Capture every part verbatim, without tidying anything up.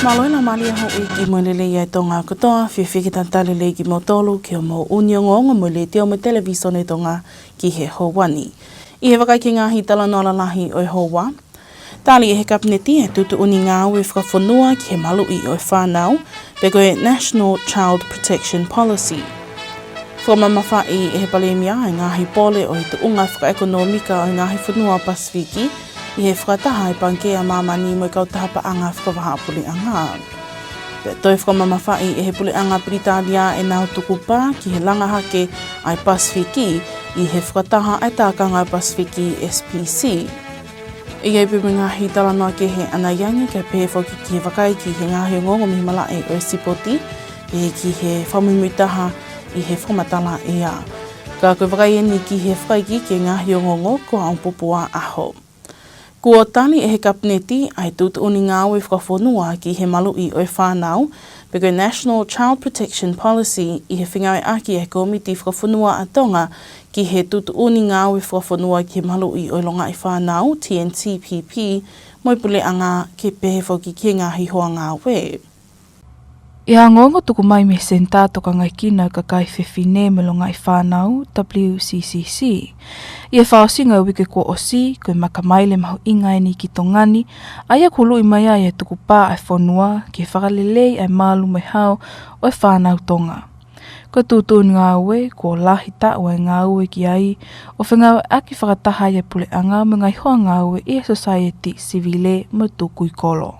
Mālō e laumālie houʻeiki mo e lelei ʻa e Tonga kotoa, fiefia ke talitali lelei kimoutolu ki hoʻomou ʻū ongoongo mei he Letiō mo e Televisone Tonga ki he houa ni. ʻI he vakai ki he ngaahi talanoa lalahi ʻo e houa. Tali ʻe he Kapineti e tuʻutuʻuni ngāue fakafonua ki he maluʻi ʻo e fānau, pe ko e National Child Protection Policy. Fakamamafaʻi ʻe he Palēmia e ngaahi pole ʻo e tuʻunga fakaʻekonōmika ʻo e ngaahi fonua Pasifiki, ʻi he fakataha e Pangikē ʻa Māmani mo e kautaha paʻanga fakavahaʻapuleʻanga. Pea toe fakamamafaʻi ʻe he Puleʻanga Pilitānia ʻenau tukupā ki he langa hake ʻa e Pasifiki, ʻi he fakataha ʻa e Tākanga Pasifiki S P C. ʻE ʻi ai pē mo e ngaahi talanoa kehe ʻanai ange, kae pehē foki ki he vakai ki he ngaahi ongoongo mei he malaʻe ʻo e sipoti, pehē ki he fakamuimuitaha ʻi he fakamatala ʻea. Ka ko e vakai eni ki he fakaikiiki e ngaahi ongoongo ko ʻaupupua ʻaho. Kuo tali ʻe he Kapineti ʻa e tuʻutuʻuni ngāue fakafonua ki he maluʻi ʻo e fānau, pe ko e National Child Protection Policy, ʻi he fengāueʻaki ʻe he Kōmiti Fakafonua ʻa Tonga ki he tuʻutuʻuni ngāue fakafonua ki he maluʻi ʻo e longaʻi fānau, T N C P P, mo e Puleʻanga, kae pehē foki ki he ngaahi hoa ngāue. ʻI he ongoongo tuku mai mei he Senitā Tokangaekina ʻo e Kakai Fefine mo e Longaʻi Fānau, W C C C, ʻi he fakaʻosinga ʻo e uike kuo ʻosi, ko e makamaile mahuʻinga eni ki Tonga ni, ʻa ia ʻoku huluʻi mai ai e tukupā ʻa e fonua ki he fakalelei ʻa e malu mo e hao ʻo e fānau Tonga. Ko e tuʻutuʻuni ngāue kuo lahi taʻu ʻa e ngāue ki ai, ʻo fengāueʻaki fakataha ai e Puleʻanga mo e ngaahi hoa ngāue ʻi he sosaieti sivile mo e tukui kolo.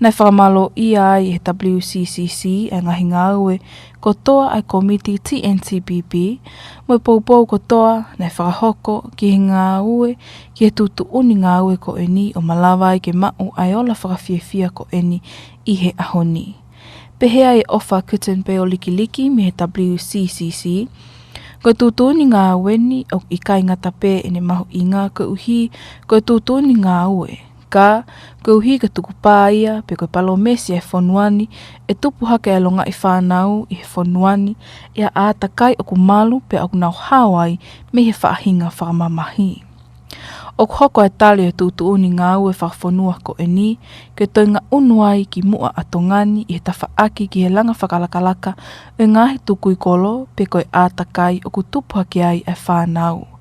Naʻe fakamālōʻia ai ʻe he W C C C ʻa e ngaahi ngāue kotoa ʻa e Kōmiti T N C P P, mo e poupou kotoa naʻe fakahoko ki he ngāue, ki he tuʻutuʻuni ngāue ko eni, ʻo malava ai ke maʻu ʻa e ola fakafiefia ko eni ʻi he ʻaho ni. Pehē ʻe ʻOfa Kitten Peolikiliki mei he W C C C, ko e tuʻutuʻuni ngāue ni ʻoku ʻikai ngata pē ʻene mahuʻinga koeʻuhi ko e tuʻutuʻuni ngāue, ka koeʻuhi ko e tukupā ia pe ko e palōmesi ʻa e fonua ni ʻe tupu hake ʻa e longaʻi fānau ʻi he fonua ni ʻi ha ʻātakai ʻoku malu pea ʻoku nau hao ai mei he faʻahinga fakamamahi. ʻOku hoko ʻa e tali ʻo e tuʻutuʻuni ngāue fakafonua ko eni ke toe ngaʻunu ai ki muʻa ʻa Tonga ni ʻi he tafaʻaki ki he langa fakalakalaka ʻo e ngaahi tukui kolo pe ko e ʻātakai ʻoku tupu hake ai ʻa e fānau.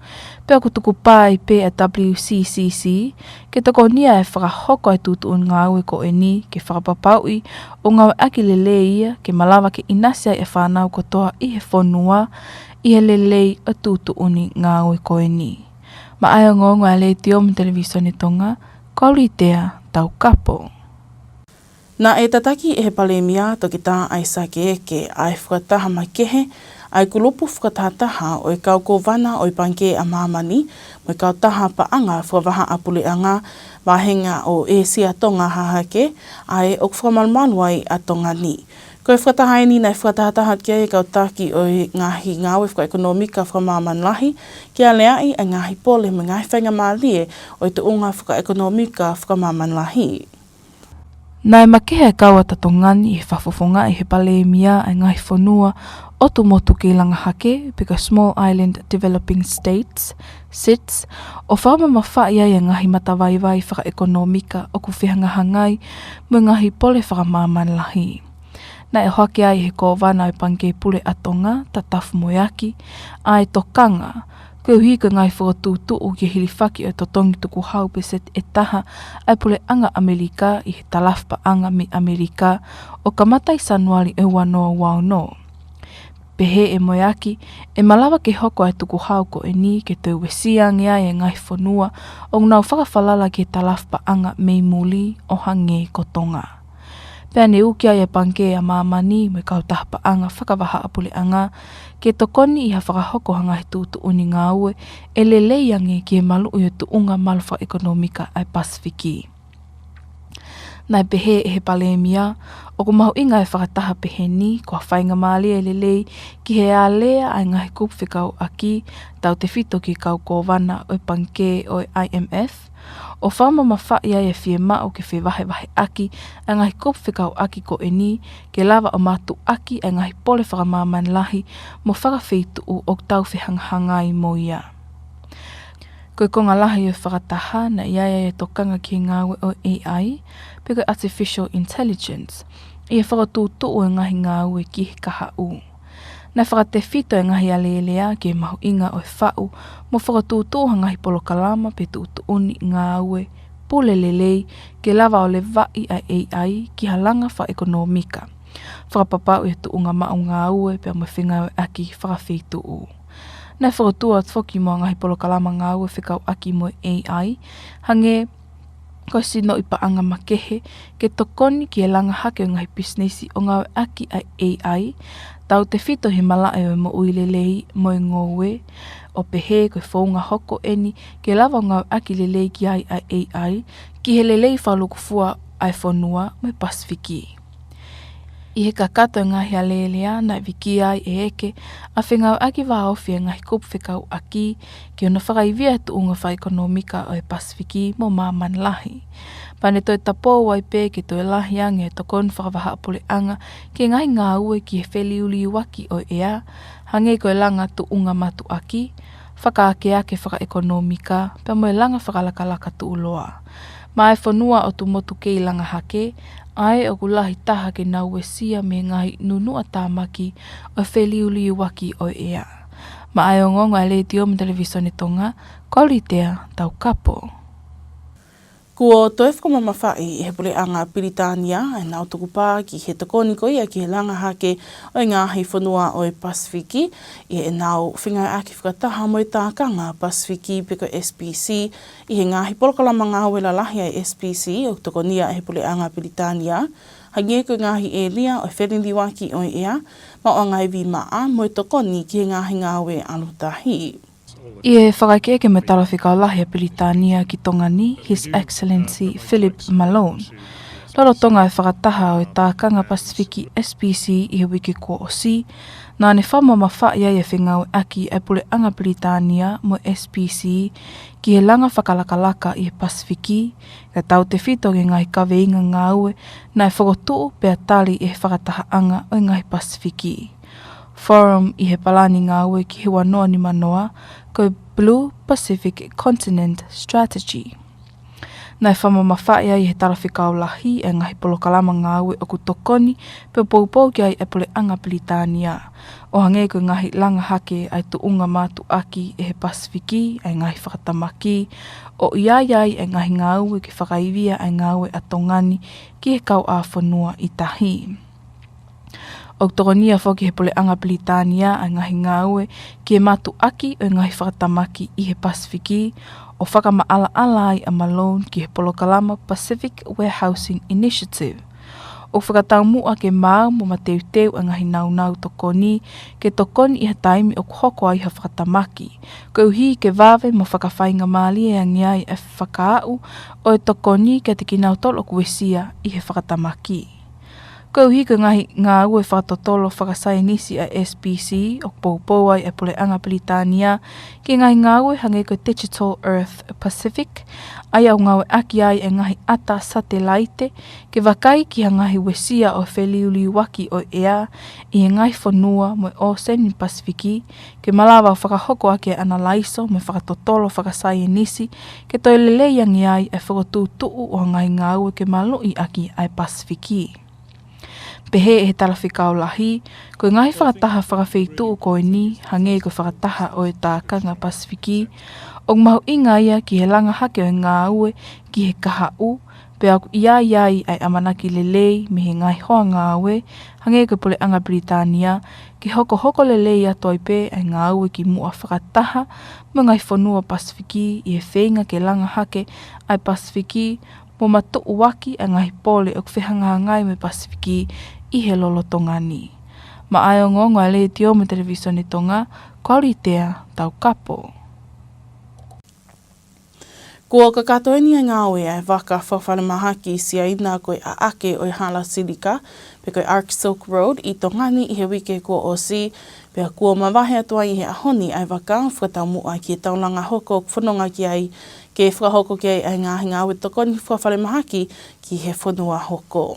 Pea ʻoku tukupā ai pē ʻa e W C C C ke tokonia e fakahoko ʻa e tuʻutuʻuni ngāue ko eni ke fakapapauʻi ʻoku ngāueʻaki lelei ia ke malava ke ʻinasi ai ʻa e fānau kotoa ʻi he fonua ʻi he lelei ʻo e tuʻutuʻuni ngāue ko eni. Maʻá e ongoongo ʻa e Letiō mo e Televisone Tonga, ko Litea Taukapo. Naʻe tataki ʻe he Palēmia Toketā ʻAisake Eke ʻa e fakataha makehe ʻa e kulupu fakatahataha ʻo e kau kōvana ʻo e Pangikē ʻa Māmani mo e kautaha paʻanga fakavahaʻapuleʻanga vāhenga ʻo ʻĒsia Tonga Hahake, ʻa ē ʻoku fakamalumalu ai ʻa Tonga ni. Ko e fakataha eni naʻe fakatahataha ki ai e kau taki ʻo e ngaahi ngāue fakaʻekonōmika fakamāmani lahi, ke aleaʻi ʻa e ngaahi pole mo e ngaahi faingamālie ʻo e tuʻunga fakaʻekonōmika fakamāmani lahi. Naʻe makehe ʻa e kau ʻa Tonga ni ʻi he fakafofongaʻi ʻe he Palēmia ʻa e ngaahi fonua ʻotu motu kei langa hake, pe ko e Small Island Developing States, SIDS, ʻo fakamamafaʻi ai ʻa e ngaahi matavaivai fakaʻekonōmika ʻoku fehangahangai mo e ngaahi pole fakamāmani lahi. Naʻe ʻohake ai ʻe he kōvana ʻo e Pangikē Pule ʻa Tonga, Tatafu Moeaki, ʻa e tokanga koeʻuhi ko e ngaahi fokotuʻutuʻu ki he hilifaki ʻo e totongi tukuhau peseti ʻe taha ʻa e Puleʻanga ʻAmelika ʻi he talafu paʻanga mei ʻAmelika ʻo kamata ʻi Sānuali ʻo e ua noa ua ono. Pehē ʻe Moeaki, ʻe malava ke hoko ʻa e tukuhau ko eni ke toe uesia ange ai e ngaahi fonua ʻoku nau fakafalala ki he talafu paʻanga mei muli ʻo hangē ko Tonga. Pea ne uki ai ʻa e Pangikē ʻa Māmani mo e kautaha paʻanga fakavahaʻapuleʻanga ke tokoni ʻi ha fakahoko ha ngaahi tuʻutuʻuni ngāue ʻe lelei ange ki he maluʻi ʻo e tuʻunga malu fakaʻekonōmika ʻa e Pasifiki. Naʻe pehē ʻe he Palēmia, ʻoku mahuʻinga e fakataha pehē ni ko ha faingamālie lelei ki he alea ʻa e ngaahi kupu fekauʻaki, tautefito ki he kau kōvana ʻo e Pangikē ʻo e I M F, ʻo fakamamafaʻi ai e fiemaʻu ke fevahevaheʻaki ʻa e ngaahi kupu fekauʻaki ko eni, ke lava ʻo mātuʻaki ʻa e ngaahi pole fakamāmani lahi mo fakafeituʻu ʻoku tau fehangahangai mo ia. Ko e konga lahi ʻo e fakataha naʻe ʻi ai ʻa e tokanga ki he ngāue ʻo e A I, pe ko e Artificial Intelligence, ʻi he fakatuʻutuʻu ʻo e ngaahi ngāue ki he kahaʻu. Naʻe fakatefito e ngaahi alēlea ki he mahuʻinga ʻo e faʻu mo fakatuʻutuʻu ha ngaahi polokalama pe tuʻutuʻuni ngāue pule lelei ke lava ʻo levaʻi ʻa e A I ki ha langa fakaʻekonōmika, fakapapauʻi e tuʻunga maʻu ngāue pea mo e fengāueʻaki fakafeituʻu. Naʻe fokotuʻu atu foki mo ha ngaahi polokalama ngāue fekauʻaki mo e A I, hangē ko e sinoʻi paʻanga makehe ke tokoni ki he langa hake ʻo e ngaahi pisinisi ʻo ngāueʻaki ʻa e A I, tautefito he malaʻe ʻo e moʻui lelei mo e ngoue, ʻo pehē ko e founga hoko ʻeni ke lava ʻo ngāueʻaki lelei ki ai ʻa e A I ki he lelei fakalūkufua ʻa e fonua mo e Pasifiki. ʻI he kakato e ngaahi alēlea naʻe vikia ai ʻe ʻEke ʻa e fengāueʻaki vāofi e ngaahi kupu fekauʻaki ki hono fakaivia e tuʻunga fakaʻekonōmika ʻo e Pasifiki mo māmani lahi. Pea ne toe tapou ai pē ke toe lahi ange e tokoni fakavahaʻapuleʻanga ki he ngaahi ngāue ki he feliuliuaki ʻo e ʻea, hangē ko e langa tuʻunga mātuʻaki, fakaakeake fakaʻekonōmika, pea mo e langa fakalakalaka tuʻuloa. Maʻa e fonua ʻotu motu kei langa hake, ʻa ē ʻoku lahi taha ke nau uesia mei he ngaahi nunuʻa tāmaki ʻo e feliuliuaki ʻo e ʻea. Maʻa e ongoongo ʻa e Letiō mo e Televisone Tonga, ko Litea Taukapo. Kuo toe fakamamafaʻi ʻe he puleʻanga Pilitānia ʻenau tukupā ki he tokoni ko ia ki he langa hake ʻo e ngaahi fonua ʻo e Pasifiki, ʻi heʻenau fengāueʻaki fakataha mo e Tākanga Pasifiki pe ko e S P C, ʻi he ngaahi polokalama ngāue lalahi ʻa e S P C ʻoku tokonia ʻe he puleʻanga Pilitānia, hangē ko e ngaahi ʻēlia ʻo e feliuliuaki ʻo e ʻea, maʻuʻanga ivi maʻa mo e tokoni ki he ngaahi ngāue ʻalu tahi. ʻI he fakaʻekeʻeke mo e Talafekau Lahi ʻa Pilitānia ki Tonga ni, His Excellency Philip Malone, lolotonga e fakataha ʻo e Tākanga Pasifiki S P C ʻi he uike kuo ʻosi, naʻa ne fakamamafaʻi ai e fengāueʻaki ʻa e puleʻanga Pilitānia mo e S P C ki he langa fakalakalaka ʻi he Pasifiki, kae tautefito ki he ngaahi kaveinga ngāue naʻe fokotuʻu pea tali ʻe he fakatahaʻanga ʻo e ngaahi Pasifiki. Forum ʻi he palani ngāue ki he ua noa nima noa, ko e Blue Pacific Continent Strategy. Naʻe fakamamafaʻi ai ʻe he Talafekau Lahi e ngaahi polokalama ngāue ʻoku tokoni pea poupou ki ai e puleʻanga Pilitānia, ʻo hangē ko e ngaahi langa hake ʻa e tuʻunga mātuʻaki ʻe he Pasifiki ʻa e ngaahi fakatamaki, ʻo ʻi ai ai e ngaahi ngāue ke fakaivia ʻa e ngāue ʻa Tonga ni ki he kauʻāfonua ʻi tahi. ʻOku tokonia foki ʻe he puleʻanga Pilitānia ʻa e ngaahi ngāue ki he mātuʻaki ʻo e ngaahi fakatamaki ʻi he Pasifiki, ʻo fakamaʻalaʻala ai ʻa Malone ki he polokalama Pacific Warehousing Initiative. ʻOku fakataumuʻa ke maau mo mateuteu ʻa e ngaahi nāunau tokoni ke tokoni ʻi ha taimi ʻoku hoko ai ha fakatamaki, koeʻuhi ke vave mo fakafaingamālie ange ai e fakaaʻu ʻo e tokoni kiate kinautolu ʻoku uesia ʻi he fakatamaki. Koeʻuhi ko e ngaahi ngāue fakatotolo fakasaienisi ʻa e S P C ʻoku poupou ai e puleʻanga Pilitānia ki he ngaahi ngāue hangē ko e Digital Earth Pacific, ʻa ia ʻoku ngāueʻaki ai e ngaahi ʻata satelaite ke vakai ki ha ngaahi uesia ʻo e feliuliuaki ʻo e ʻea ʻi he ngaahi fonua mo e ʻōseni Pasifiki, ke malava ʻo fakahoko ʻaki e ʻanalaiso mo e fakatotolo fakasaienisi ke toe lelei ange ai e fakatuʻutuʻu ʻo e ngaahi ngāue ke maluʻi ʻaki ʻa e Pasifiki. Pehē ʻe he Talafekau Lahi, ko e ngaahi fakataha fakafeituʻu ko eni, hangē ko e fakataha ʻo e Tākanga Pasifiki, ʻoku mahuʻinga ia ki he langa hake ʻo e ngāue ki he kahaʻu, pea ʻoku ʻi ai ai ʻa e ʻamanaki lelei mei he ngaahi hoa ngāue, hangē ko e puleʻanga Pilitānia, ke hokohoko lelei atu ai pē ʻa e ngāue kimuʻa fakataha mo e ngaahi fonua Pasifiki ʻi he feinga ke langa hake ʻa e Pasifiki, mo matuʻuaki ʻa e ngaahi pole ʻoku fehangahangai mo e Pasifiki ʻi he lolotonga ni. Maʻa e ongoongo ʻa e Letiō mo e Televisone Tonga, ko Litea Taukapo. Kuo kakato eni e ngāue ʻa e vaka fakafalemahaki Siaina ko e ʻaʻake ʻo e hala Silika, pe ko e Arctic Silk Road ʻi Tonga ni ʻi he uike kuo ʻosi, pea kuo mavahe atu ai he ʻaho ni ʻa e vaka, fakataumuʻa ki he taulanga hoko ʻoku fononga ki ai, ke fakahoko ki ai ʻa e ngaahi ngāue tokoni fakafalemahaki ki he fonua hoko.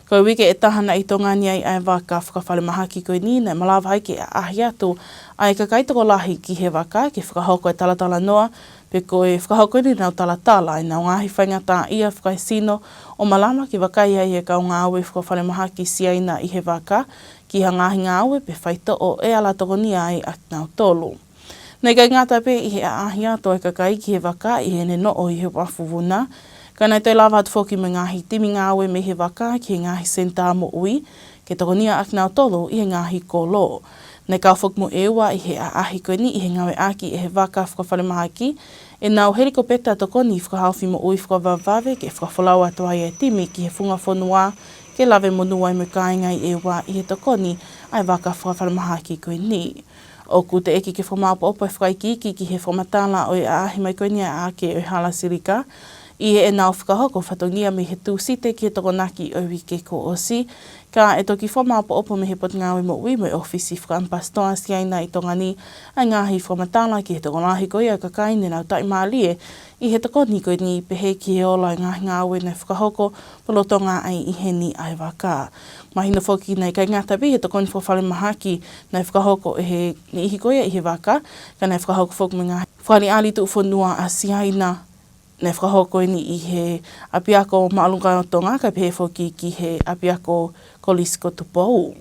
Ko e uike ʻe taha naʻe ʻi Tonga ni ai ʻa e vaka fakafalemahaki ko eni, naʻe malava ai ke ʻaʻahi atu ʻa e kakai tokolahi ki he vaka ke fakahoko e talatalanoa, Pea ko e fakahoko eni ʻenau talatala ʻenau ngaahi faingataʻaʻia fakaesino ʻo malava ke vakai ai e kau ngāue fakafalemahaki Siaina ʻi he vaka ki ha ngaahi ngāue pe faitoʻo ʻe ala tokonia ai ʻakinautolu. Naʻe ʻikai ngata pē ʻi he ʻaʻahi atu e kakai ki he vaka ʻi heʻene noʻo ʻi he uafu vuna, ka naʻe toe lava atu foki mo e ngaahi timi ngāue mei he vaka ki he ngaahi senitā moʻui, ke tokonia ʻakinautolu ʻi he ngaahi kolo. Naʻe kau foki mo ʻEua ʻi he ʻaʻahi ko eni ʻi he ngāueʻaki ʻe he vaka fakafalemahaki ʻenau helikopeta tokoni fakahaofi moʻui fakavavevave ke fakafolau atu ai e timi ki he funga fonua ke lave monū ai mo e kāinga ʻi ʻEua ʻi he tokoni ʻa e vaka fakafalemahaki ko eni. ʻOku teʻeki ke fakamaʻopoʻopo e fakaikiiki ki he fakamatala ʻo e ʻaʻahi mai ko eni ʻa e ʻAke ʻo e Hala Silika, ʻi heʻenau fakahoko fatongia mei he Tūsite ki he Tokonaki ʻo e uike kuo ʻosi, ka ʻe toki fakamaʻopoʻopo mei he Potungāue Moʻui mo e ʻOfisi Fakaʻamipasitoa Siaina ʻi Tonga ni ʻa e ngaahi fakamatala ki he tokolahi ko ia e kakai ne nau taʻimālie ʻi he tokoni ko eni pehē ki he ola e ngaahi ngāue naʻe fakahoko polotonga ai ʻi heni ʻa e vaka. Mahino foki naʻe ʻikai ngata pē he tokoni fakafalemahaki naʻe fakahoko ʻe he niʻihi ko ia ʻi he vaka, ka naʻe fakahoko foki mo e ngaahi fakaʻaliʻali tuʻufonua ʻa Siaina naʻe fakahoko eni ʻi he ʻApiako Māʻolunga ʻo Tonga, kae pehē foki ki he ʻApiako Kolisi ko Tupou.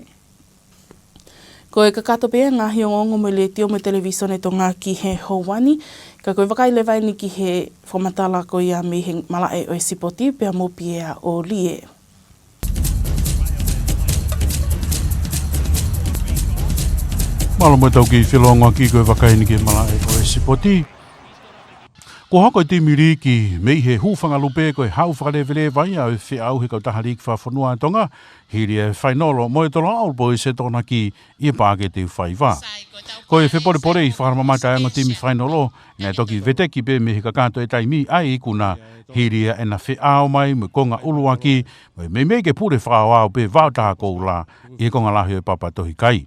Ko e kakato pē ia e ngaahi ongoongo mei he Letiō mo e Televisone Tonga ki he houa ni, ka ko e vakai leva eni ki he fakamatala ko ia mei he malaʻe ʻo e sipoti pea mo Piea ʻOlie. Mālō mo e tau kiʻi felōngoaki, ko e vakai eni ki he malaʻe ʻo e sipoti. Kuo hoko e timi liiki mei he hūfanga lupe ko e hau fakaleveleva ia ʻo e feʻauhi e kautaha liiki fakafonua ʻa Tonga, hili e fainolo mo e Toloa Old Boys ʻi he Tokonaki ʻi he Paʻake Teufaiva. Ko e fepolepole ʻi he fakaʻatamamata ʻa e ongo timi fainolo, naʻe toki veteki pē mei he kakato e taimi ʻa e ikuna, hili ia ʻena feʻao mai mo e konga ʻuluaki, mo e meimei ke pule fakaaoao pē vaotaha koula ʻi he konga lahi ʻo e papa tohi kai.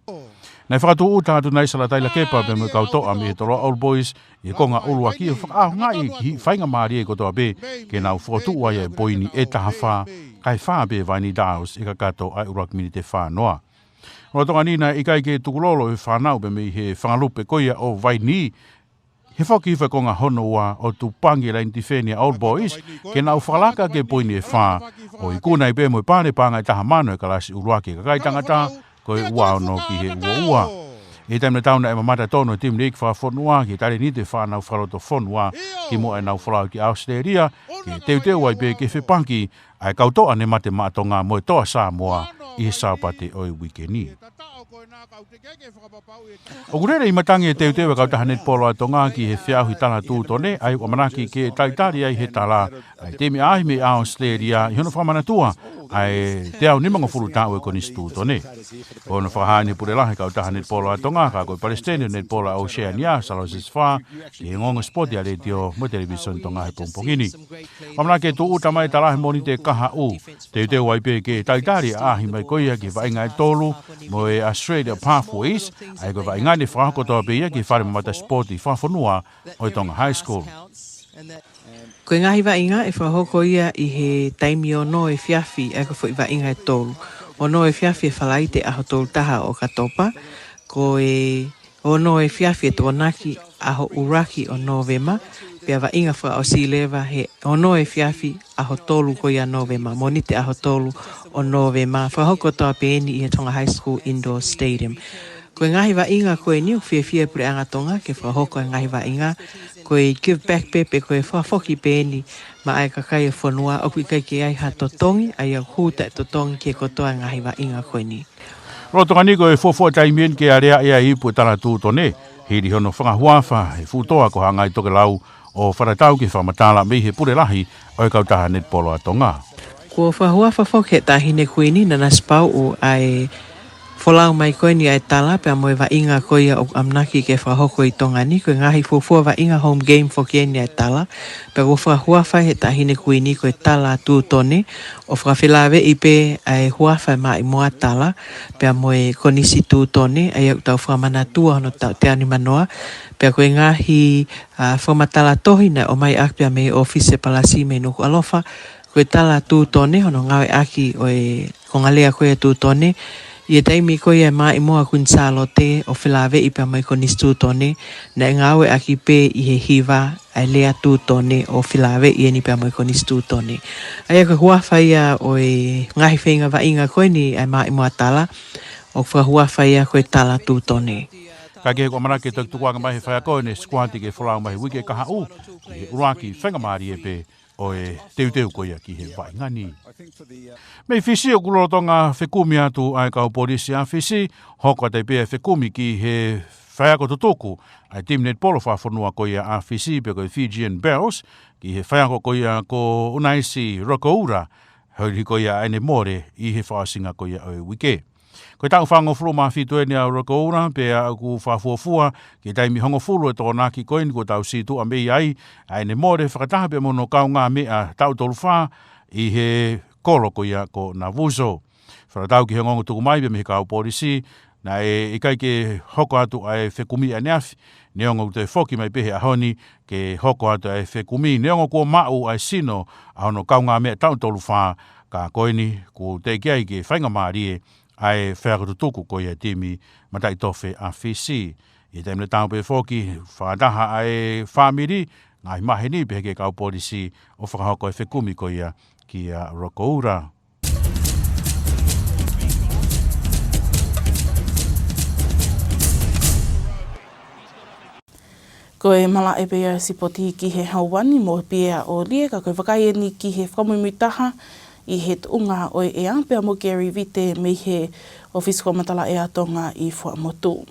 Naʻe fakatūʻuta atu naʻe ʻi ai Salataila Kepa pea mo e kau toʻa mei he Toloa Old Boys ʻi he konga ʻuluaki ʻo fakaʻaongaʻi e kiʻi faingamālie kotoa pē ke nau fokotuʻu ai e poini ʻe taha fā, kae fā pē Vaini Downs ʻi he kakato ʻa e ʻuluaki miniti ʻe fā noa. Lolotonga ni naʻe ʻikai ke tukulolo e fānau pē mei he fanga lupe ko ia ʻo Vaini, he foki hifo e konga hono ua ʻo tupangi e laine tifeni ʻa Old Boys ke nau fakalaka ki he poini ʻe fā, ʻo ikuna ai pē mo e pale paʻanga ʻe taha mano e kalasi ʻuluaki e kakai tangata, ko e ua ono ki he ua ua. ʻI he taimi tatau naʻe mamata tonu e timi liiki fakafonua ki he talēniti e fānau fakalotofonua kimuʻa ʻenau folau ki ʻAositelēlia, ke teuteu ai pē ke fepaki ʻa e kau toʻa ne mate maʻa Tonga mo e toʻa Sāmoa ʻi he Sāpate ʻo e uike ni. ʻOku lele ʻi matangi e teuteu e kautaha netipolo ʻa Tonga ki he feʻauhi tala tūtone, ʻa ia ʻoku ʻamanaki ke talitali ai he tala ʻa e timi ʻaʻahi mei ʻAositelēlia ʻi hono fakamanatua ʻa e teau nimangofulu taʻu e Konisitūtone. Ko hono fakahā ʻeni ʻe he pule lahi e kautaha netipolo ʻa Tonga, ka ko e palesiteni ʻo e netipolo ʻa ʻOseania, Salo Sesefā, ki he ongoongo sipoti ʻa e Letiō mo e Televisone Tonga he pongipongi ni. ʻOku ʻamanaki ke tūʻuta mai e tala he Mōnite kahaʻu. Teuteu ai pē ke talitali e ʻaʻahi mai ko ia ki he vaʻinga ʻe tolu mo e Australia Pathways, ʻa ia ko e vaʻinga ne fakahoko kotoa pē ia ki he fale mamata sipoti fakafonua ʻo e Tonga High School. Ko e ngaahi vaʻinga ʻe fakahoko ia ʻi he taimi ono efiafi, ʻa ia ko e foʻi vaʻinga ʻe tolu. Ono efiafi e Falaite ʻaho tolu taha ʻo ʻOkatopa, ko e ono efiafi e Tokonaki ʻaho ʻuluaki ʻo Nōvema, pea vaʻinga fakaʻosi leva he ono efiafi ʻaho tolu ko ia Nōvema, Mōnite ʻaho tolu ʻo Nōvema, fakahoko kotoa pē eni ʻi he Tonga High School Indoor Stadium. Ko e ngaahi vaʻinga ko eni ʻoku fiefia e Puleʻanga Tonga ke fakahoko e ngaahi vaʻinga, ko e give back pē pe ko e fakafoki pē eni maʻa e kakai e fonua ʻoku ʻikai ke ʻi ai ha totongi, ʻa ia ʻoku hū taʻetotongi ki he kotoa e ngaahi vaʻinga ko eni. Lolotonga ni ko e fuofua taimi eni ke aleaʻi ai e ipu e tala tūtone, hili hono fakahuafa ʻe he fuʻu toa ko Hangai Tokelau, ʻo fakatatau ki he fakamatala mei he pule lahi ʻo e kautaha netipolo ʻa Tonga. Kuo fakahuafa foki ʻe he Taʻahine Kuini Nanasipauʻu ʻa e folau mai ko eni ʻa e tala pea mo e vaʻinga ko ia ʻoku ʻamanaki ke fakahoko ʻi Tonga ni, ko e ngaahi fuofua vaʻinga home game foki eni ʻa e tala, pea kuo fakahuafa ʻe he Taʻahine Kuini ko e tala tūtone, ʻo fakafelāveʻi pē ʻa e huafa e Maʻimoa tala pea mo e Konisitūtone, ʻa ia ʻoku tau fakamanatua hono taʻu teau nimanoa, pea ko e ngaahi, ʻa, fakamatala tohi naʻe ʻomai ʻaki pea mei he ʻōfisi e Palasi mei Nukuʻalofa, ko e tala tūtone hono ngāueʻaki ʻo e konga lea ko ia tūtone, ʻI he taimi ko ia e maʻimoa ʻa Kuini Sālote ʻo felāveʻi pea mo e Konisitūtone, naʻe ngāueʻaki pē ʻi he hiva ʻa e lea tūtone ʻo felāveʻi eni pea mo e Konisitūtone. ʻA ia ko e huafa ia ʻo e ngaahi feinga vaʻinga ko eni ʻa e maʻimoa tala, ʻoku fakahuafa ia ko e tala tūtone. Ka ke ko e ʻamanaki ke toki tukuange mai he faiako eni e sikuati ke folau mai he uike kahaʻu, ʻi he ʻuluaki faingamālie pē ʻo e teuteu ko ia ki he vaʻinga ni. Mei Fisi ʻoku lolotonga fekumi atu ʻa e kau polisi ʻa Fisi, hoko atu ai pē ʻa e fekumi ki he faiako tutuku ʻa e timi netipolo fakafonua ko ia ʻa Fisi pe ko e Fijian Bells, ki he faiako ko ia ko ʻUnaisi Rokoura, hili ko ia ʻene mole ʻi he fakaʻosinga ko ia ʻo e uike. Ko e taʻu fāngofulu mā fitu eni ʻa Rokoura, pea ʻoku fakafuofua ki he taimi hongofulu e Tokonaki ko eni kuo tau situʻa mei ai, ʻa ʻene mole fakataha pea mo hono kaungāmeʻa taʻu tolu fā ʻi he kolo ko ia ko Navuso. Fakatatau ki he ongoongo tuku mai pea mei he kau polisi, naʻe ʻikai ke hoko atu ʻa e fekumi ʻaneafi, neongo ʻoku toe foki mai pē he ʻaho ni ke hoko atu ʻa e fekumi, neongo kuo maʻu ʻa e sino ʻa hono kaungāmeʻa taʻu tolu fā, ka ko eni kuo teʻeki ai ke faingamālie ʻa e faiako tutuku ko ia e timi mataʻitofe ʻa Fisi. ʻI he taimi tatau pē foki, fakataha ʻa e fāmili, ngaahi maheni pea ki he kau polisi ʻo fakahoko e fekumi ko ia kia Rokoura. Ko e malaʻe pē ia e sipoti ki he ʻaho ni mo Pia ʻOlie, ka ko e vakai eni ki he fakamuimuitaha ʻi he tuʻunga ʻo e ʻea pea mo Gary Vite mei he ʻOfisi Fakamatala ʻEa Tonga ʻi Fuaʻamotu.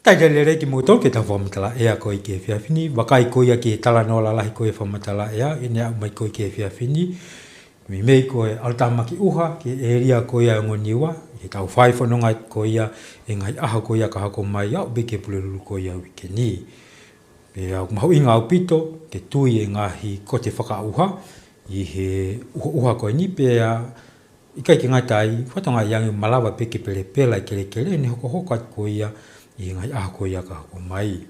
Talitali lelei kimoutolu ki heʻetau fakamatala ʻea ko ia ki he efiafi ni, vakai ko ia ki he talanoa lalahi ko ia e fakamatala ʻea, ʻi heʻene aʻu mai ko ia ki he efiafi ni, meimei ko e ʻAlo Tāmaki ʻUha, ki he ʻēlia ko ia ʻo Ngoniua, ʻi heʻetau fai fononga ko ia e ngaahi ʻaho ko ia ka hoko mai, aʻu pē ki he Pulelulu ko ia uike ni. Pea ʻoku mahuʻinga ʻaupito ke tui e ngaahi kote fakaʻuha ʻi he ʻuhoʻuha ko eni, pea ʻikai ke ngata ai, fakatokangaʻi ange ʻoku malava pē ke pelepela e kelekele, ʻene hokohoko atu ko ia ʻi he ngaahi ʻaho ko ia ka hoko mai.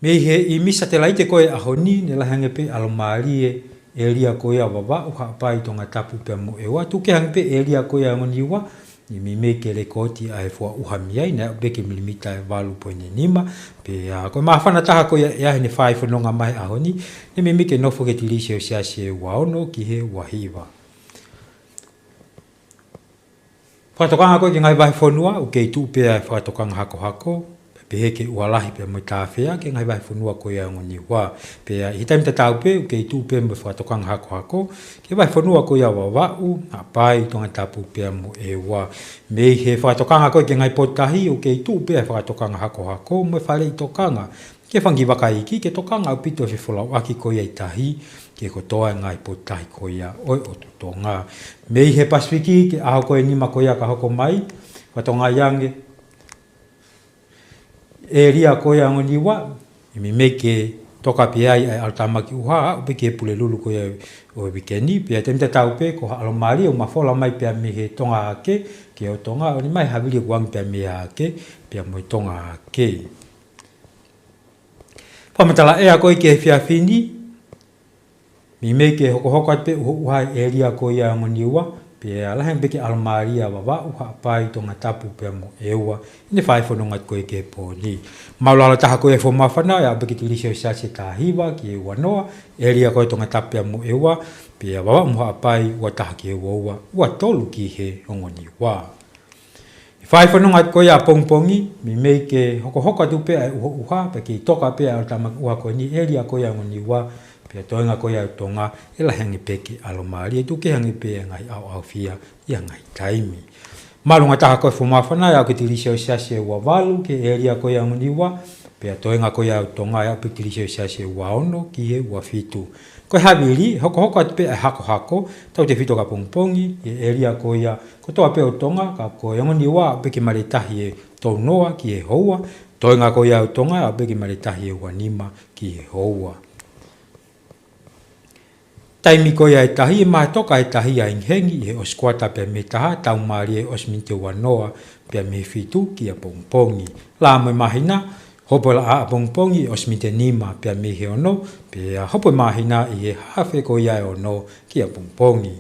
Mei he ʻīmisi satelaite ko ia ʻo e ʻaho ni, ne lahi ange pē ʻalomālie e ʻēlia ko ia ʻo Vavaʻu, Haʻapai, Tongatapu pea mo ʻEua. Tuku kehe ange pē ʻēlia ko ia ʻo Ngoniua, ʻi he meimei ke lekooti ʻa e fua ʻuha mei ai, naʻe aʻu pē ki he milimita ʻe valu poini nima. Pea ko e māfana taha ko ia e ʻea heʻene fai fononga mai he ʻaho ni, ne meimei ke nofo ki he tigilī selesiasi ʻe ua ono ki he ua hiva. Fakatokanga ko ia ki he ngaahi vahefonua, ʻoku kei tuʻu pē ʻa e fakatokanga hakohako, pehē ki he ʻuha lahi pea mo e tāfea ki he ngaahi vahefonua ko ia ʻo Ngoniua. Pea ʻi he taimi tatau pē, ʻoku kei tuʻu pē mo e fakatokanga hakohako ki he vahefonua ko ia ʻo Vavaʻu, Haʻapai, Tongatapu pea mo ʻEua. Mei he fakatokanga ko ia ki he ngaahi potutahi, ʻoku kei tuʻu pē ʻa e fakatokanga hakohako mo e faleʻi tokanga ki he fanga kiʻi vaka iiki, ke tokanga ʻaupito e fefolauʻaki ko ia ʻi tahi ki he kotoa e ngaahi potutahi ko ia ʻo e ʻotu Tonga. Mei he Pasifiki ki he ʻaho ko eni mo e ʻaho ko ia ka hoko mai, fakatokangaʻi ange e ʻēlia ko ia ʻo Ngoniua, ʻe meimei ke toka pē ai ʻa e ʻAlo Tāmaki ʻUha, aʻu pē ki he Pulelulu ko ia ʻo e uike ni, pea taimi tatau pē ko ha ʻalomālie ʻoku mafola mai pea mei he Tonga Hahake ki he ʻotu Tonga, ʻo ne ʻomai e havili ʻoku angi pea mei he hahake pea mo e Tonga Hahake. Fakamatala ʻea ko ia ki he efiafi ni, meimei ke hokohoko atu pē ʻuhoʻuha e ʻēlia ko ia ʻo Ngoniua, pea lahi ange pē ki he ʻalomālie ʻa Vavaʻu, Haʻapai, Tongatapu pea mo ʻEua, ʻi heʻene fai fononga atu ko ia ki he pō ni. Māʻulalo taha ko ia e fua māfana, ʻe aʻu pē ki he tigilī selesiasi ʻe taha hiva ki he ua noa, ʻēlia ko ia ʻo Tongatapu pea mo ʻEua, pea Vavaʻu mo Haʻapai, ua taha ki he ua ua, ua tolu ki he ʻo Ngoniua. ʻI he fai fononga atu ko ia ʻapongipongi, meimei ke hokohoko atu pē ʻa e ʻuhoʻuha, pea kei toka pē ʻa e ʻAlo Tāmaki ʻUha ko eni ʻēlia ko ia ʻo Ngoniua, pea toenga ko ia ʻo Tonga, ʻe lahi ange pē ki he ʻalomālie, tuku kehe ange pē ʻa e ngaahi ʻaoʻaofia ʻi ha ngaahi taimi. Māʻolunga taha ko ia e fua māfana, ʻe aʻu ki he tigilī selesiasi ʻe ua valu ki he ʻēlia ko ia ʻo Ngoniua, pea toenga ko ia ʻo Tonga, ʻe aʻu pē ki he tigilī selesiasi ʻe ua ono ki he ua fitu. Ko e havili, hokohoko atu pē ʻa e hakohako, tautefito ki ʻapongipongi, ʻi he ʻēlia ko ia kotoa pē ʻo Tonga, ka ko e ʻo Ngoniua, aʻu pē ki he male tahi ʻe tolu noa ki he houa, toenga ko ia ʻo Tonga, aʻu pē ki he male tahi ʻe ua nima ki he houa. Taimi ko ia e tahi, ʻe maʻu toka e tahi ʻa e hengihengi ʻi he ʻosi kuata pea mei he taha, tau mālie ʻosi miniti ua noa pea mei he fitu ki ʻapongipongi. Laʻā mo e māhina, hopo e laʻā ʻapongipongi ʻosi miniti ʻe nima pea mei he ono, pea hopo e māhina ʻi he hafe ko ia ʻe ono ki ʻapongipongi.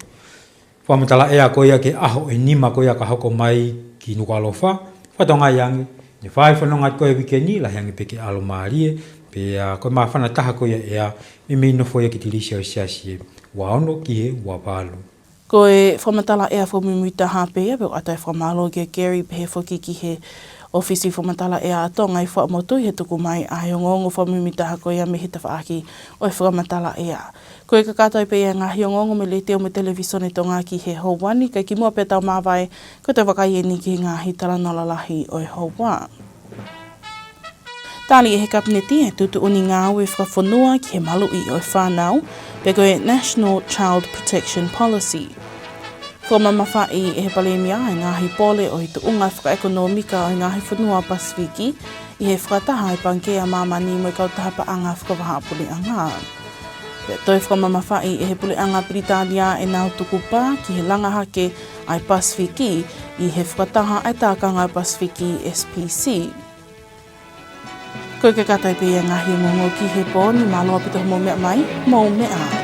Fakamatala ʻea ko ia ki he ʻaho ʻe nima ko ia ka hoko mai ki Nukuʻalofa, fakatokangaʻi ange, ne fai fononga ko ia ʻi he uike ni, lahi ange pē ke ʻalomālie, pea ko e māfana taha ko ia ʻea, ʻe meimei nofo ia ki he tilisi ʻo e siasi ʻe ua ono ki he ua valu. Ko e fakamatala ʻea fakamuimuitaha pē ia, pea ʻoatu e fakamālō kia Gary pehē foki ki he ʻŌfisi Fakamatala ʻEa ʻa Tonga ʻi Fuaʻamotu ʻi he tuku mai ʻa e ongoongo fakamuimuitaha ko ia mei he tafaʻaki ʻo e fakamatala ʻea. Ko e kakato ai pē ia e ngaahi ongoongo mei he Letiō mo e Televīsone Tonga ki he houa ni, kae kimuʻa pea tau māvae, ko e toe vakai eni ki he ngaahi talanoa lalahi ʻo e houa. Tali ʻe he Kapineti e tuʻutuʻuni ngāue fakafonua ki he maluʻi ʻo e fānau, pe ko e National Child Protection Policy. Fakamamafaʻi ʻe he Palēmia e ngaahi pole ʻo e tuʻunga fakaʻekonōmika ʻo e ngaahi fonua Pasifiki ʻi he fakataha ʻa e Pangikē ʻa Māmani mo e kautaha paʻanga fakavahaʻapuleʻanga. Pea toe fakamamafaʻi ʻe he Puleʻanga Pilitānia ʻenau tukupā ki he langa hake ʻa e Pasifiki ʻi he fakataha ʻa e Tākanga Pasifiki, S P C. Ko e kakato ai pē ia e ngaahi ongoongo ki he pō ni, mālō ʻaupito hoʻomou meʻa mai, mou meʻa ā.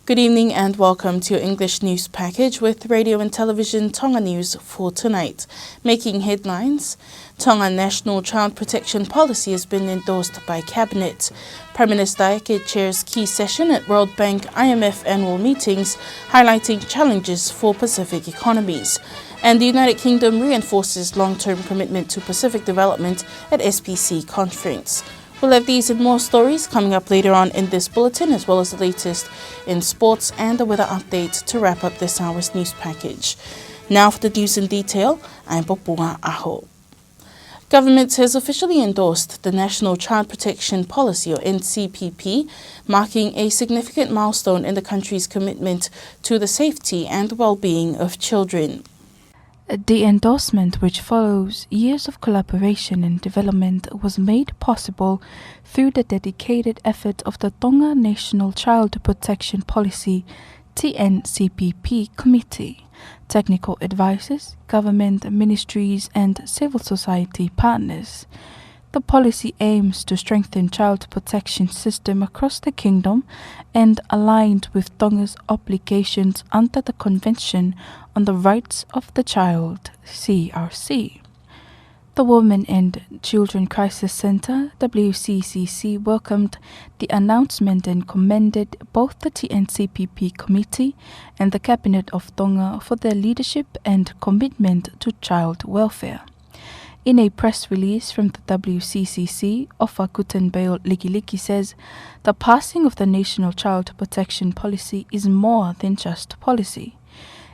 Good evening and welcome to your English news package with Radio and Television Tonga News for tonight. Making headlines, Tonga National Child Protection Policy has been endorsed by Cabinet. Prime Minister Eke chairs key session at World Bank, I M F annual meetings, highlighting challenges for Pacific economies. And the United Kingdom reinforces long-term commitment to Pacific development at S P C conference. We'll have these and more stories coming up later on in this bulletin, as well as the latest in sports and the weather update to wrap up this hour's news package. Now for the news in detail, I'm Popua Aho. Government has officially endorsed the National Child Protection Policy, or N C P P, marking a significant milestone in the country's commitment to the safety and well-being of children. The endorsement, which follows years of collaboration and development, was made possible through the dedicated effort of the Tonga National Child Protection Policy, T N C P P Committee, technical advisors, government ministries, and civil society partners. The policy aims to strengthen child protection system across the kingdom and aligned with Tonga's obligations under the Convention on the Rights of the Child, C R C. The Women and Children Crisis Centre, W C C C, welcomed the announcement and commended both the T N C P P committee and the Cabinet of Tonga for their leadership and commitment to child welfare. In a press release from the W C C C, ʻOfa Guttenbeil Likiliki says the passing of the National Child Protection Policy is more than just policy.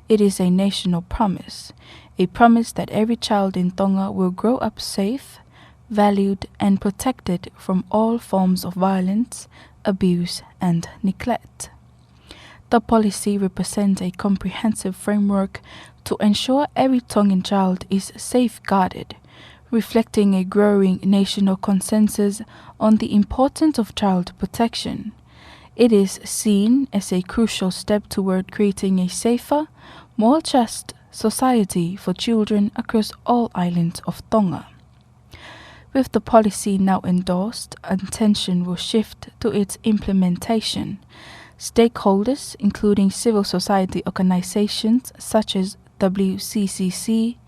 It is a national promise, a promise that every child in Tonga will grow up safe, valued, and protected from all forms of violence, abuse, and neglect. The policy represents a comprehensive framework to ensure every Tongan child is safeguarded, reflecting a growing national consensus on the importance of child protection. It is seen as a crucial step toward creating a safer, more just society for children across all islands of Tonga. With the policy now endorsed, attention will shift to its implementation. Stakeholders, including civil society organizations such as W C C C,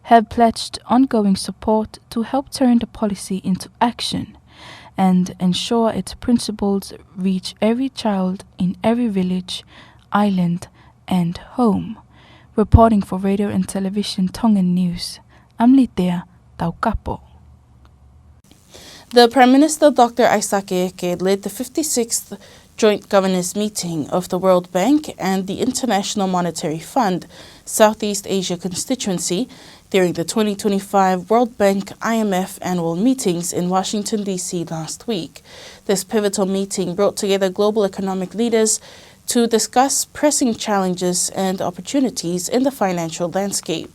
have pledged ongoing support to help turn the policy into action and ensure its principles reach every child in every village, island, and home. Reporting for Radio and Television Tongan News, I'm Litea Taukapo. The Prime Minister, Doctor ʻAisake Eke, led the fifty-sixth Joint Governors Meeting of the World Bank and the International Monetary Fund Southeast Asia Constituency during the twenty twenty-five World Bank I M F annual meetings in Washington, D C last week. This pivotal meeting brought together global economic leaders to discuss pressing challenges and opportunities in the financial landscape.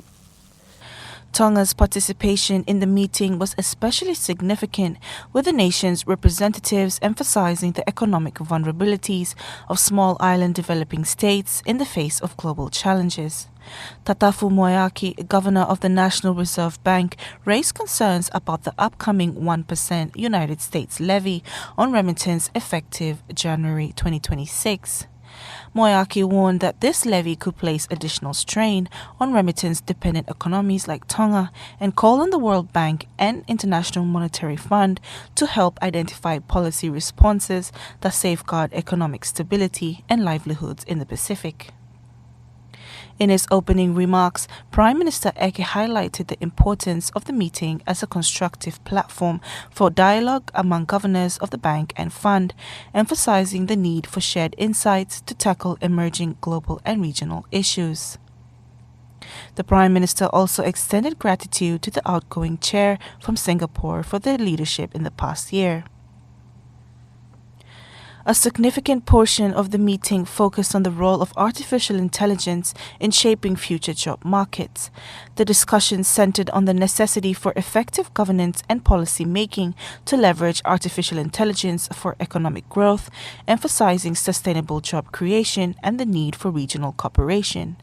Tonga's participation in the meeting was especially significant, with the nation's representatives emphasizing the economic vulnerabilities of small island developing states in the face of global challenges. Tatafu Moeaki, Governor of the National Reserve Bank, raised concerns about the upcoming one percent United States levy on remittance effective January twenty twenty-six. Moeaki warned that this levy could place additional strain on remittance-dependent economies like Tonga and called on the World Bank and International Monetary Fund to help identify policy responses that safeguard economic stability and livelihoods in the Pacific. In his opening remarks, Prime Minister Eke highlighted the importance of the meeting as a constructive platform for dialogue among governors of the bank and fund, emphasizing the need for shared insights to tackle emerging global and regional issues. The Prime Minister also extended gratitude to the outgoing chair from Singapore for their leadership in the past year. A significant portion of the meeting focused on the role of artificial intelligence in shaping future job markets. The discussion centered on the necessity for effective governance and policy making to leverage artificial intelligence for economic growth, emphasizing sustainable job creation and the need for regional cooperation.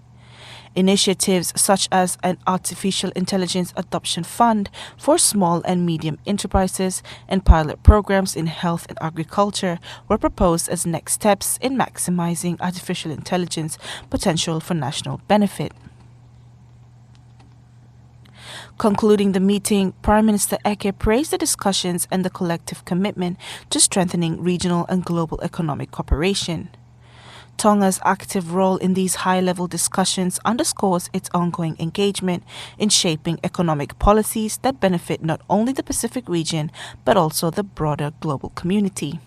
Initiatives such as an artificial intelligence adoption fund for small and medium enterprises and pilot programs in health and agriculture were proposed as next steps in maximizing artificial intelligence potential for national benefit. Concluding the meeting, Prime Minister Eke praised the discussions and the collective commitment to strengthening regional and global economic cooperation. Tonga's active role in these high-level discussions underscores its ongoing engagement in shaping economic policies that benefit not only the Pacific region, but also the broader global community.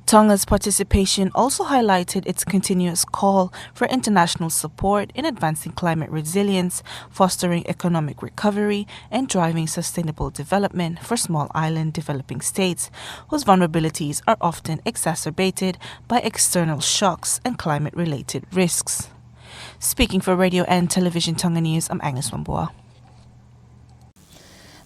Tonga's participation also highlighted its continuous call for international support in advancing climate resilience, fostering economic recovery, and driving sustainable development for small island developing states, whose vulnerabilities are often exacerbated by external shocks and climate-related risks. Speaking for Radio and Television Tonga News, I'm Agnes Wambua.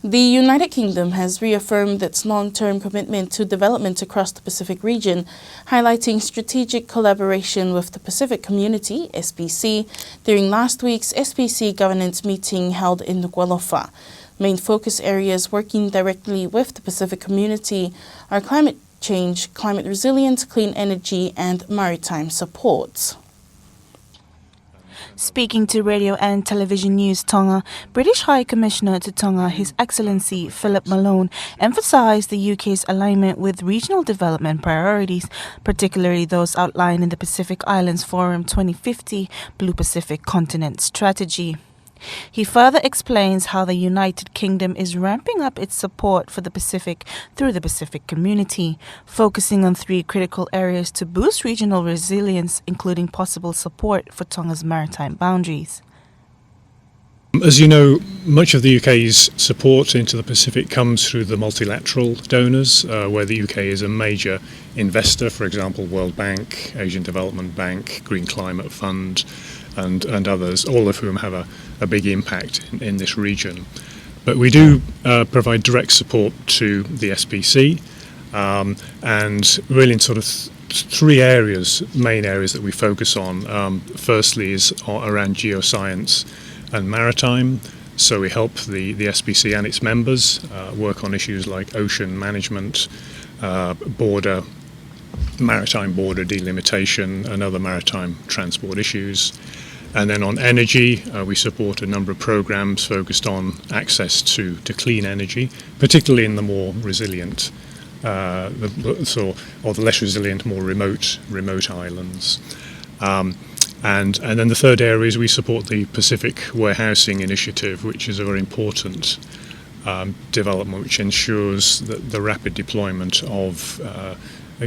The United Kingdom has reaffirmed its long-term commitment to development across the Pacific region, highlighting strategic collaboration with the Pacific Community, S P C, during last week's S P C governance meeting held in Nukuʻalofa. Main focus areas working directly with the Pacific Community are climate change, climate resilience, clean energy, and maritime support. Speaking to Radio and Television News Tonga, British High Commissioner to Tonga, His Excellency Philip Malone, emphasized the U K's alignment with regional development priorities, particularly those outlined in the Pacific Islands Forum twenty fifty Blue Pacific Continent Strategy. He further explains how the United Kingdom is ramping up its support for the Pacific through the Pacific Community, focusing on three critical areas to boost regional resilience, including possible support for Tonga's maritime boundaries. As you know, much of the U K's support into the Pacific comes through the multilateral donors, uh, where the U K is a major investor, for example, World Bank, Asian Development Bank, Green Climate Fund, and, and others, all of whom have a, a big impact in, in this region. But we do, uh, provide direct support to the S P C, um, and really in sort of th-, three areas, main areas that we focus on. Um, firstly is a-, around geoscience and maritime. So we help the, the S P C and its members, uh, work on issues like ocean management, uh, border, maritime border delimitation, and other maritime transport issues. And then on energy, uh, we support a number of programs focused on access to, to clean energy, particularly in the more resilient, uh, the, the, so, or the less resilient, more remote, remote islands. Um, and, and then the third area is we support the Pacific Warehousing Initiative, which is a very important, um, development, which ensures that the rapid deployment of, uh,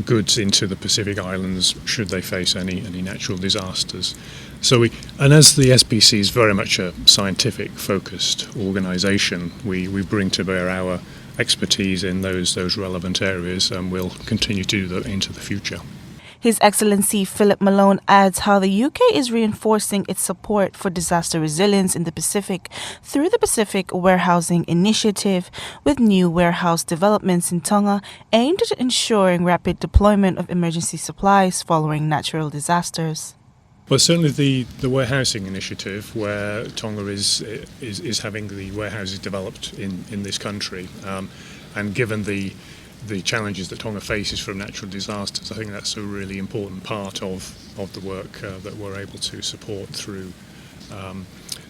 goods into the Pacific Islands should they face any, any natural disasters. So we, and as the S P C is very much a scientific focused organization, we, we bring to bear our expertise in those, those relevant areas, and we'll continue to do that into the future. His Excellency Philip Malone adds how the U K is reinforcing its support for disaster resilience in the Pacific through the Pacific Warehousing Initiative, with new warehouse developments in Tonga aimed at ensuring rapid deployment of emergency supplies following natural disasters. Well, certainly the, the warehousing initiative, where Tonga is, is, is having the warehouses developed in, in this country, um, and given the, the challenges that Tonga faces from natural disasters, I think that's a really important part of, of the work, uh, that we're able to support through, um,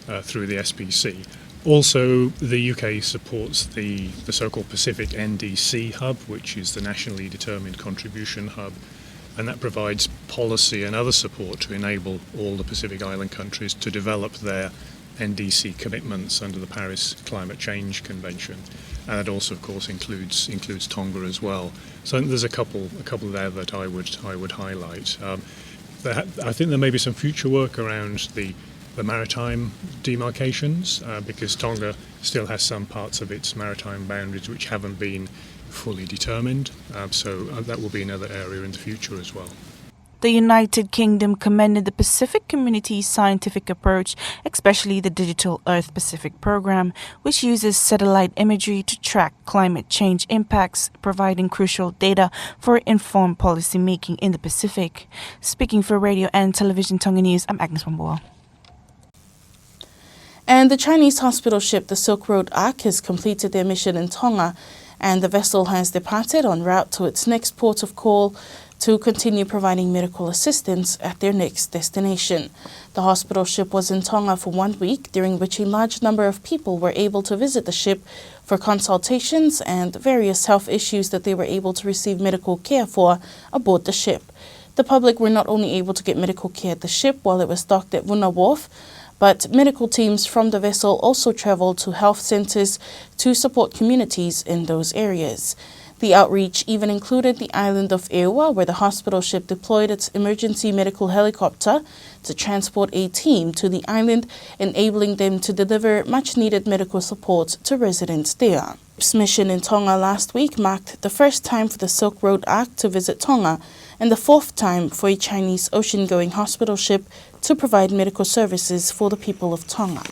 uh, through the S P C. Also, the U K supports the, the so-called Pacific N D C Hub, which is the nationally determined contribution hub, and that provides policy and other support to enable all the Pacific Island countries to develop their N D C commitments under the Paris Climate Change Convention. And that also, of course, includes, includes Tonga as well. So there's a couple, a couple there that I would, I would highlight. Um, there ha-, I think there may be some future work around the, the maritime demarcations, uh, because Tonga still has some parts of its maritime boundaries which haven't been fully determined. Um, so, uh, that will be another area in the future as well. The United Kingdom commended the Pacific community's scientific approach, especially the Digital Earth Pacific program, which uses satellite imagery to track climate change impacts, providing crucial data for informed policymaking in the Pacific. Speaking for Radio and Television Tonga News, I'm Agnes Wambua. And the Chinese hospital ship, the Silk Road Ark, has completed their mission in Tonga, and the vessel has departed en route to its next port of call to continue providing medical assistance at their next destination. The hospital ship was in Tonga for one week, during which a large number of people were able to visit the ship for consultations and various health issues that they were able to receive medical care for aboard the ship. The public were not only able to get medical care at the ship while it was docked at Vuna Wharf, but medical teams from the vessel also traveled to health centres to support communities in those areas. The outreach even included the island of Eua, where the hospital ship deployed its emergency medical helicopter to transport a team to the island, enabling them to deliver much-needed medical support to residents there. Its mission in Tonga last week marked the first time for the Silk Road Ark to visit Tonga and the fourth time for a Chinese ocean-going hospital ship to provide medical services for the people of Tonga.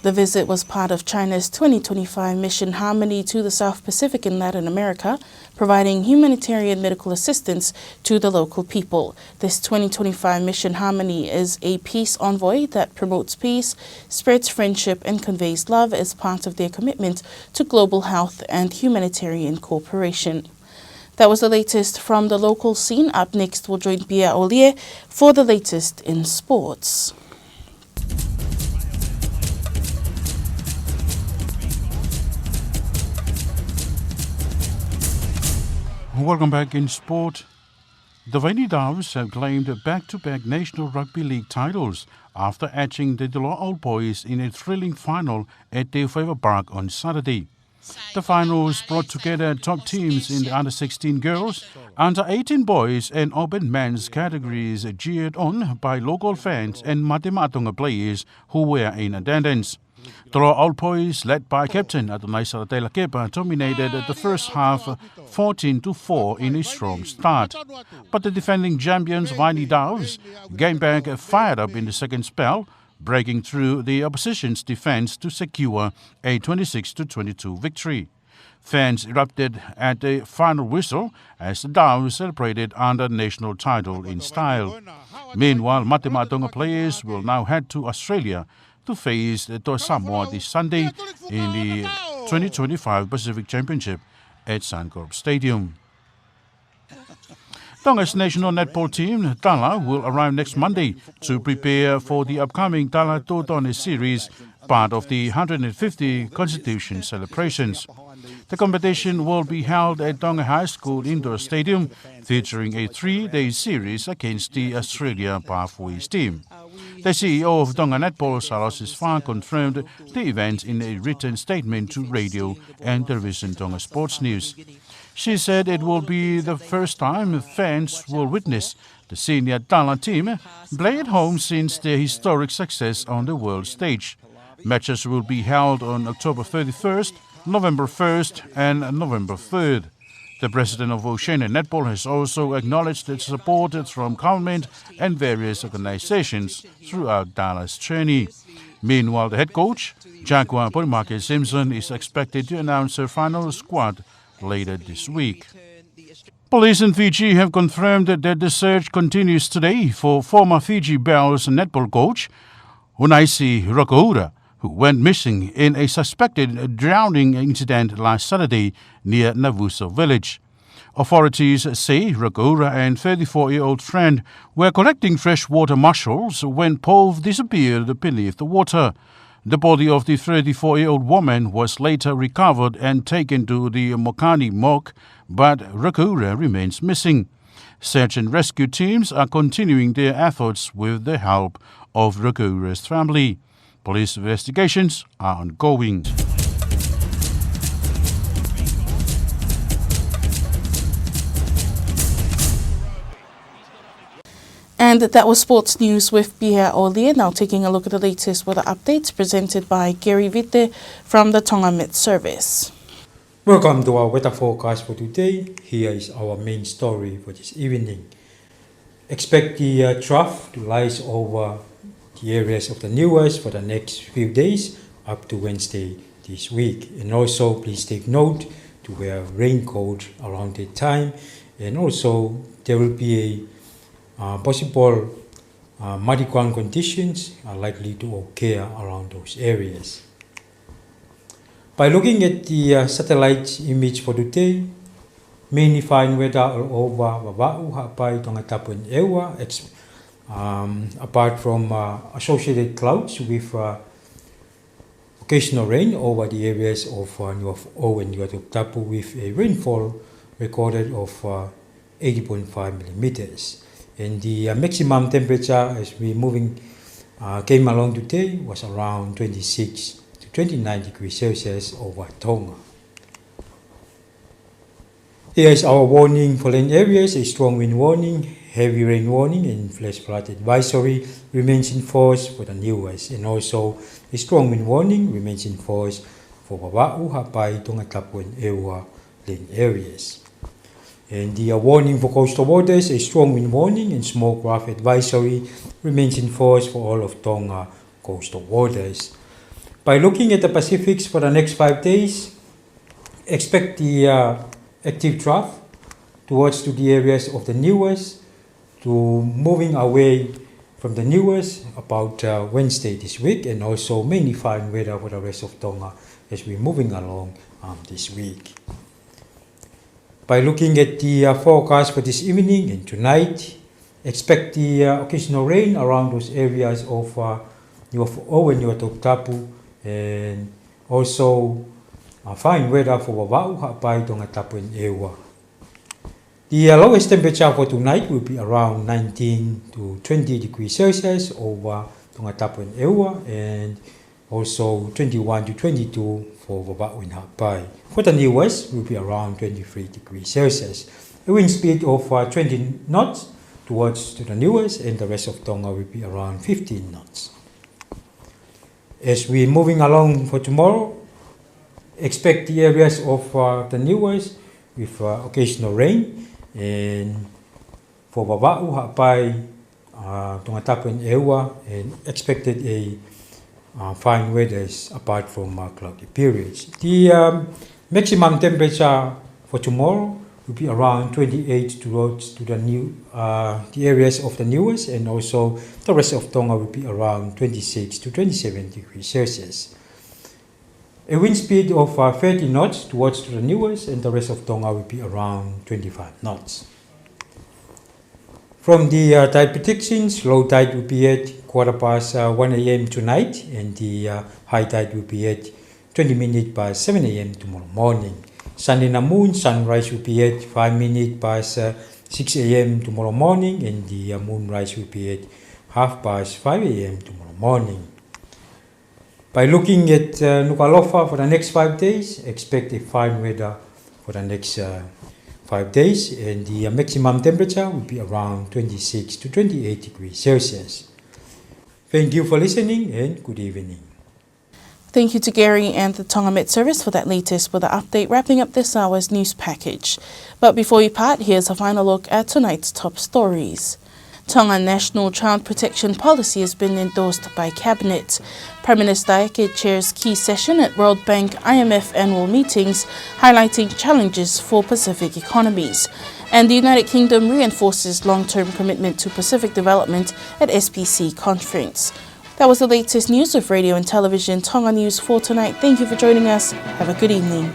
The visit was part of China's twenty twenty-five Mission Harmony to the South Pacific and Latin America, providing humanitarian medical assistance to the local people. This twenty twenty-five Mission Harmony is a peace envoy that promotes peace, spreads friendship, and conveys love as part of their commitment to global health and humanitarian cooperation. That was the latest from the local scene. Up next, we'll join Pia Olie for the latest in sports. Welcome back in sport. The Vainī Doves have claimed back-to-back National Rugby League titles after edging the Te Loa Old Boys in a thrilling final at Te Ufaʻiva Park on Saturday. The finals brought together top teams in the under sixteen girls, under eighteen boys and open men's categories, cheered on by local fans and Mate Maʻa Tonga players who were in attendance. Te Loa Old Boys, led by captain Atonai Salatela Kepa, dominated the first half, fourteen to four in a strong start. But the defending champions Vainī Doves came back fired up in the second spell, breaking through the opposition's defence to secure a twenty-six to twenty-two victory. Fans erupted at the final whistle as the Doves celebrated under the national title in style. Meanwhile, Mate Maʻa Tonga players will now head to Australia to face the Toa Samoa this Sunday in the twenty twenty-five Pacific Championship at Suncorp Stadium. Tonga's national netball team, Tala, will arrive next Monday to prepare for the upcoming Tala Tōtone Series, part of the hundred fifty Constitution celebrations. The competition will be held at Tonga High School Indoor Stadium, featuring a three-day series against the Australia Pathways team. The C E O of Tonga Netball, Salosi Sva, confirmed the event in a written statement to Radio and Television Tonga Sports News. She said it will be the first time fans will witness the senior Tala team play at home since their historic success on the world stage. Matches will be held on October thirty-first, November first, and November third. The president of Oceania Netball has also acknowledged its support from government and various organizations throughout Dala's journey. Meanwhile, the head coach, Jaqua Porimake Simpson, is expected to announce her final squad later this week. Police in Fiji have confirmed that the search continues today for former Fiji Bells netball coach Unaisi Rokoura, who went missing in a suspected drowning incident last Saturday near Navuso village. Authorities say Rokoura and thirty-four-year-old friend were collecting freshwater mussels when both disappeared beneath the water. The body of the thirty-four-year-old woman was later recovered and taken to the Mokani morgue, but Rokoura remains missing. Search and rescue teams are continuing their efforts with the help of Rokoura's family. Police investigations are ongoing. And that was sports news with Pihia Olie. Now taking a look at the latest weather updates presented by Gary Vite from the Tonga Met Service. Welcome to our weather forecast for today. Here is our main story for this evening. Expect the uh, trough to rise over the areas of the Niuas for the next few days up to Wednesday this week. And also, please take note to wear a raincoat around that time. And also, there will be a uh, possible uh, muddy ground conditions are likely to occur around those areas. By looking at the uh, satellite image for today, mainly fine weather all over Vavaʻu, Haʻapai, Tongatapu and ʻEua, ex- um, apart from uh, associated clouds with uh, occasional rain over the areas of uh, Niuafoʻou and Niuatoputapu with a rainfall recorded of uh, eighty point five millimeters. And the uh, maximum temperature as we moving uh, came along today was around twenty-six to twenty-nine degrees Celsius over Tonga. Here is our warning for land areas, a strong wind warning, heavy rain warning, and flash flood advisory remains in force for the Niuas, and also a strong wind warning remains in force for Vavaʻu, Haʻapai, Tongatapu, and ʻEua land areas. And the uh, warning for coastal waters, a strong wind warning and small craft advisory remains in force for all of Tonga coastal waters. By looking at the Pacifics for the next five days, expect the uh, active trough towards to the areas of the Niuas to moving away from the Niuas about uh, Wednesday this week, and also mainly fine weather for the rest of Tonga as we're moving along um, this week. By looking at the uh, forecast for this evening and tonight, expect the uh, occasional rain around those areas of uh, Niuafoʻou and Niuatoputapu, and also uh, fine weather for Vavaʻu, Haʻapai, Tongatapu and ʻEua. The uh, lowest temperature for tonight will be around nineteen to twenty degrees Celsius over Tongatapu and ʻEua, and also twenty-one to twenty-two for Vavaʻu and Haʻapai. For the Niuas, will be around twenty-three degrees Celsius. A wind speed of uh, twenty knots towards to the Niuas, and the rest of Tonga will be around fifteen knots. As we're moving along for tomorrow, expect the areas of uh, the Niuas with uh, occasional rain, and for Vavaʻu, Haʻapai, uh, Tongatapu and ʻEua, and expected a uh, fine weather apart from uh, cloudy periods. The um, maximum temperature for tomorrow will be around twenty-eight towards to the new uh, the areas of the Niuas, and also the rest of Tonga will be around twenty-six to twenty-seven degrees Celsius. A wind speed of uh, thirty knots towards to the Niuas, and the rest of Tonga will be around twenty-five knots. From the uh, tide predictions, low tide will be at quarter past uh, one a.m. tonight, and the uh, high tide will be at twenty minutes past seven a.m. tomorrow morning. Sun and the moon, sunrise will be at five minutes past uh, six a.m. tomorrow morning, and the uh, moonrise will be at half past five a.m. tomorrow morning. By looking at uh, Nukuʻalofa for the next five days, expect a fine weather for the next uh, five days, and the uh, maximum temperature will be around twenty-six to twenty-eight degrees Celsius. Thank you for listening, and good evening. Thank you to Gary and the Tonga Met Service for that latest weather update, wrapping up this hour's news package. But before we part, here's a final look at tonight's top stories. Tonga National Child Protection Policy has been endorsed by Cabinet. Prime Minister Eke chairs key session at World Bank I M F annual meetings, highlighting challenges for Pacific economies. And the United Kingdom reinforces long-term commitment to Pacific development at S P C conference. That was the latest news of Radio and Television Tonga News for tonight. Thank you for joining us. Have a good evening.